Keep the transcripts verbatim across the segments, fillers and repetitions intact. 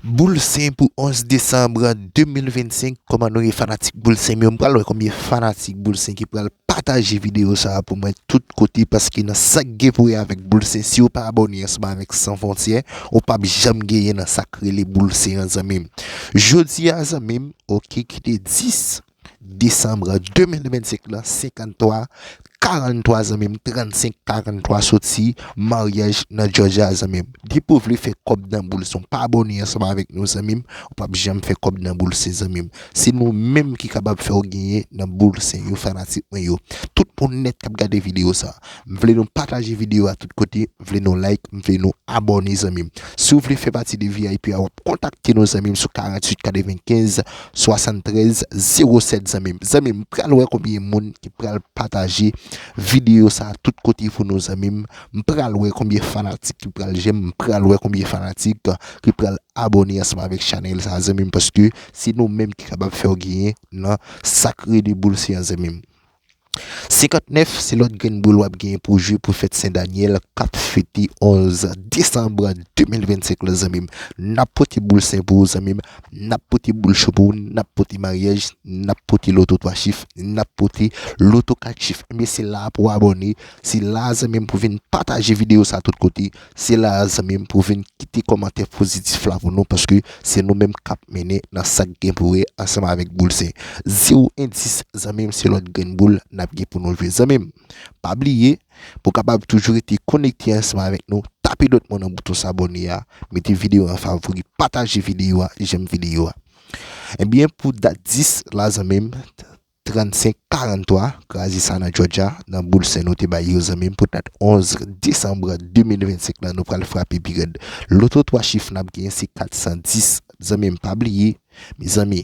Boul Sen pou onz desanm de mil vennsenk. Kòman nou ye, fanatik Boul Sen m yo? M pral wè konbyen fanatik Boul Sen ki pral pataje videyo sa a pou mwen tout kote, paske nan sa k gen pou wè avèk Boul Sen, si w pa abòne ansanm avèk San Fwontyè, ou p ap janm genyen nan sa k rele Boul Sen an, zanmi m. Jodi a, zanmi m, oke, ki te dis desanm de mil vennsenk la, senkanntwa karantwa, zanmi m, trannsenk karantwa, soti maryaj nan Georgia, zanmi m. Depi w vle fè kòb nan Boul Sen, w pa abòne ansanm avèk nou, zanmi m, ou p ap janm fè kòb nan Boul Sen, zanmi m. Se nou menm ki kapab fè w genyen nan Boul Sen yo, fanatik mwen yo. Tout moun nèt k ap gade videyo sa, m vle nou pataje videyo a tout kote, m vle nou like, m vle nou abòne, zanmi m. Si w vle fè pati de V I P a, w ap kontakte nou, zanmi m, sou karanntuit katrevenkenz swasanntrèz zewo sèt, zanmi m. Zanmi m, m pral wè konbyen moun ki pral pataje videyo sa a tout kote pou nou, zanmi m. M pral wè konbyen fanatik ki pral j'aime, m pral wè konbyen fanatik ki pral abòne ansanm avèk chanèl sa a, zanmi m, paske se nou menm ki kapab fè w genyen nan sa k rele Boul Sen an, zanmi m. Senkantnèf, se lòt grenn boul w ap genyen pou jwe pou fèt Sen Danyèl k ap fete onz desanm de mil vennsenk la, zanmi m. N ap pote Boul Sen pou ou, zanmi m. N ap pote boul cho pou ou, n ap pote maryaj, n ap pote loto twa chif, n ap pote loto kat chif. Ebyen, se la pou w abòne, se la, zanmi m, pou w vin pataje videyo sa a tout kote, se la, zanmi m, pou w vin kite kòmantè pozitif la pou nou, paske se nou menm k ap mennen nan sa k gen pou wè ansanm avèk Boul Sen. Zewo endis, zanmi m, se lòt grenn boul n ap gen pou nou jwe, zanmi m. Pa bliye, pou w kapab toujou rete konekte ansanm avèk nou, tape dwèt mwen nan bouton sabòne a, mete videyo an favori, pataje videyo a, j'aime videyo a. Ebyen, pou dat dis la, zanmi m, trannsenk karantwa, kraze sa nan Georgia, nan Boul Sen nou te bay yo, zanmi m, pou dat onz desanm de mil vennsenk la, nou pral frape pi rèd. Loto twa chif n ap genyen se kat san dis, zanmi m, pa bliye, mezanmi,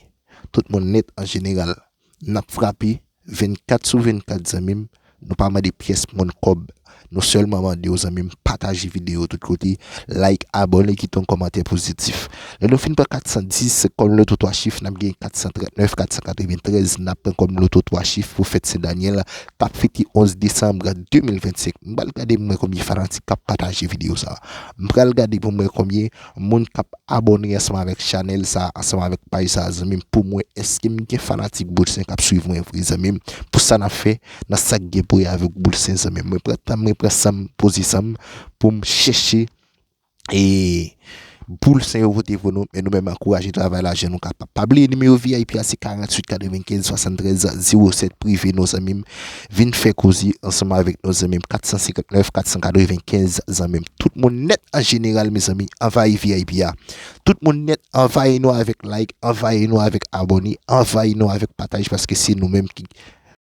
tout moun nèt an jeneral, n ap frape vennkat sou vennkat, zanmi m. Nou pa mande pyès moun kòb. Nou sèlman mande w, zanmi m, pataje videyo tout kote, like, abòne, kite yon kòmantè pozitif. Lè nou fin pran kat san dis kòm loto twa chif, n ap gen kat san trannèf, kat san katreventrèz, n ap pran kòm loto twa chif pou fèt Sen Danyèl k ap fete onz desanm de mil vennsenk. M pral gade pou m wè konbyen fanatik k ap pataje videyo sa a. M pral gade pou m wè konbyen moun k ap abòne ansanm avèk chanèl sa, ansanm avèk paj sa, zanmi m, pou m wè èske m gen fanatik Boul Sen k ap swiv mwen vre, zanmi m, pou sa n ap fè nan sa k gen pou wè avèk Boul Sen, zanmi m. Mwen pran tan, mwen pran san m, poze san m pou m chèche e Boul Sen yo pote pou nou, men nou menm ankouraje travay la jan nou kapab. Pa bliye nimewo V I P a se karanntuit katrevenkenz swasanntrèz zewo sèt prive nou, zanmi m. Vin fè koze ansanm avèk nou, zanmi m. Kat san senkannnèf, kat san katrevenkenz, zanmi m. Tout moun nèt an jeneral, mezanmi, anvayi V I P a. Tout moun nèt anvayi nou avèk like, anvayi nou avèk abòne, anvayi nou avèk pataj, paske se nou menm ki